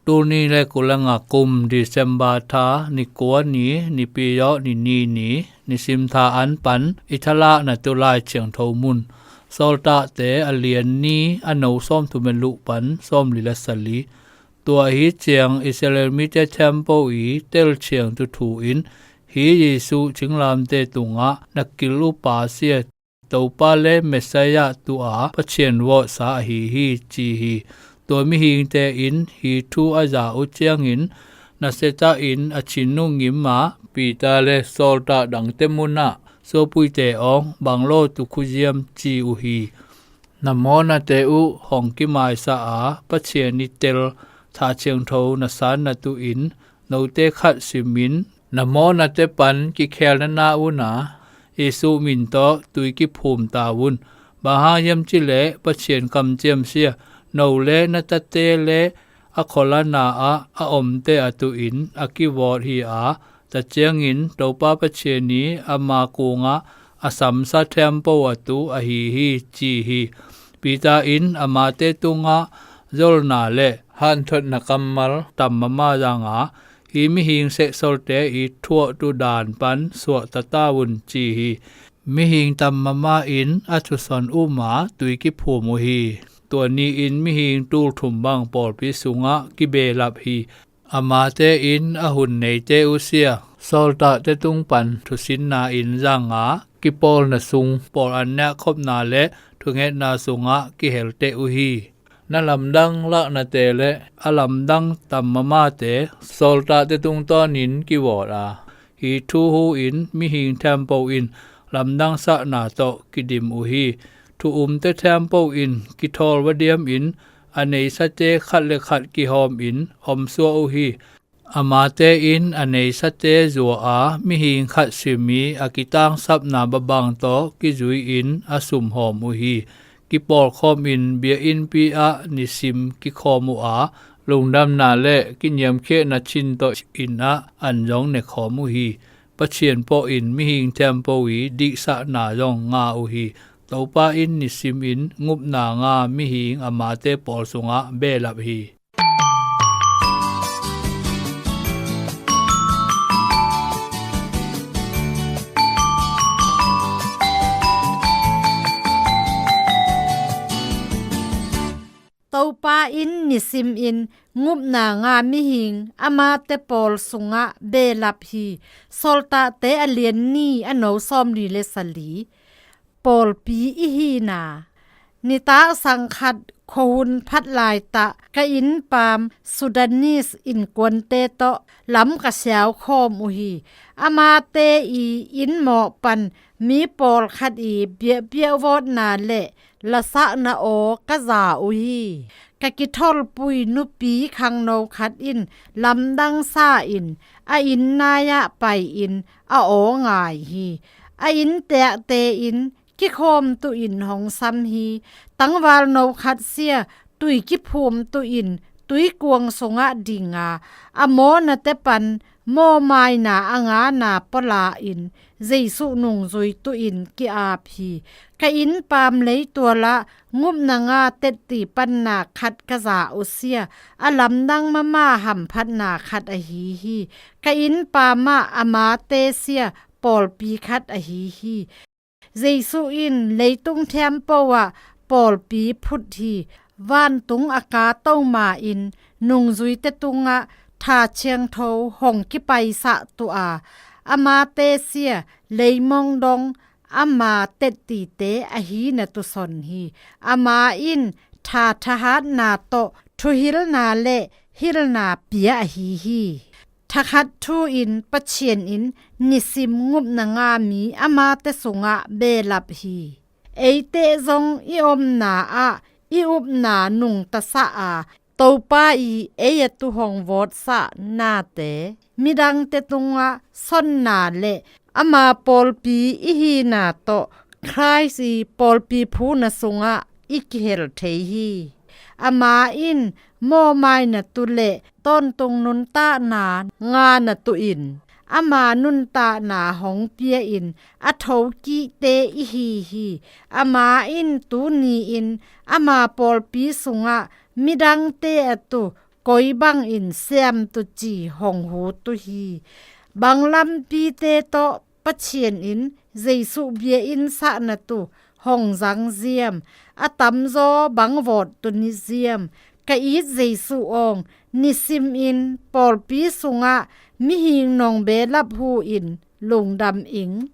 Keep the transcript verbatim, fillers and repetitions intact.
Tuni le kul le nga kum December tha ni kua ni, Nipi zawh ni ni ni, nisim tha an pan i thalakna tu Lai Thiangtho mun. Sawltakte a lian ni, a no sawm thum le luh pan sawm li le sali. Tua ahi ciang Israel mite temple i tel thiang tu thu in, hi Jesu thinglamte tungah na kil uh pa sia, Topa le Messiah tu a Pathian vawtsa ahi hi, ci hi. Tua mihingte in hi thu a za uh ciangin, nasia tahin a thin uh ngim a, Peter le sawltak dangte munah, suapuite awng, banglaw tu khuziam ci uh hi. Na mawhnate uh hong kimaisa a, Pathian i tel Tha Thiangtho na sanna tu in, note khat simin, na mawhnate pan kikhelna na un a, Jesu min tawh tui kiphum ta un. Bang hang hiam cih leh Pathian kamciam sia, no le na tate le a khualana ah a omte a tu in a kivawt hi a, tua ciangin Topa Pathian i ama kungah a samsa temple a tu ahi hi, ci hi. Peter in amate tungah zolna le hanthotna kammal tam mama zanga, hi mihing sehsolte i thuahtu dan pan suahta ta un, ci hi. Mihing tam mama in a thuson um a tui kiphum uh hi. Tua ni-in mihing tul thum bang pawlpi sungah kibehlap hi. Amate in a hun neite uh sia, sawltakte tung pan thusinna in zanga, kipawlna sung pawl an nekhopna le thungetna sungah kihelte uh hi. Na lamdang laknate le a lamdang tam mamate sawltakte tungtawnin kivawt a, hi thu hu in mihing temple in lamdangsakna tawh kidim uh hi. Thu umte temple in kithawl va diamin, a neisate khat le khat kihawmin omsuah uh hi. Amate in a neisate zua a, mihing khat sim i a kitangsapna babang tawh kizui-in a sumhawm uh hi. Kipawlkhawmin biainnpi ah nisim kikhawm uh a, lungdamna le kiniamkhiatna cin tawh inn ah an zong nekhawm uh hi. Pathian pawh in mihing temple i dihsakna zong nga uh hi. Topa in nisimin ngupna nga mihing amate pawl sungah behlap hi. Topa in nisimin ngupna nga mihing amate pawl sungah behlap hi. Sawltakte a lian ni, a no sawmli le sali. Pawlpi i hina. Nitak sangkhat khuahun phat laitah ka innpaam Sudanese innkuante tawh lam ka siaukhawm uh hi. Amate i inn mawh pan mi pawlkhat i biahpiah vawtna le lasakna aw ka za uh hi. Ka kitholpui nupi khangno khat in lamdang sa-in a inn nai-ah pai-in a aw ngai hi. A innteekte in kikhawm tuin hong sam hi. Tangvalno khat sia tui kiphum tuin tuikuang sungah dinga, a mawhnate pan mawhmaina a ngana pua la-in Jesu nungzui tuin ki-ap hi. Ka innpaam leitualah ngupna nga tetti panna khat ka za uh sia, a lamdang mama hamphatna khat ahi hi. Ka innpaam ah amate sia pawlpi khat ahi hi. Jesu in leitung thiampo ah pawlpi phut hi. Vantung a ka to ma-in nungzuite tungah Tha Thiangtho hong kipaisah tuh a, amate sia leimong dong ama tettite ahi na tuson hi. Ama in tha thahatna tawh thuhilna le hilna pia ahi hi. Thakhat thu-in Pathian in nisim ngupna nga mi amate sungah behlap hi. Eite zong i omna ah i upna nungtasah a, Topa i ei a tu hong vawtsah nate midangte tungah sonna le ama pawlpi i hina tawh Khrist i pawlpi phuna sungah i kihel thei hi. Ama in mawhmaina tu le tawntung nuntakna nga na tuhin ama nuntakna hong pia-in a thokihte i hi hi. Ama in tuni-in ama pawlpi sungah midangte a tu koi bangin siamtu ci hong hu tu hi. Bang lampite tawh Pathian in Jesuh bia-inn sahna tu hong zang ziam, a tamzaw bang vawt tu ni ziam, ka it Jesuh awng, nisimin pawlpi sungah mihing nong belap hu in lungdam ing.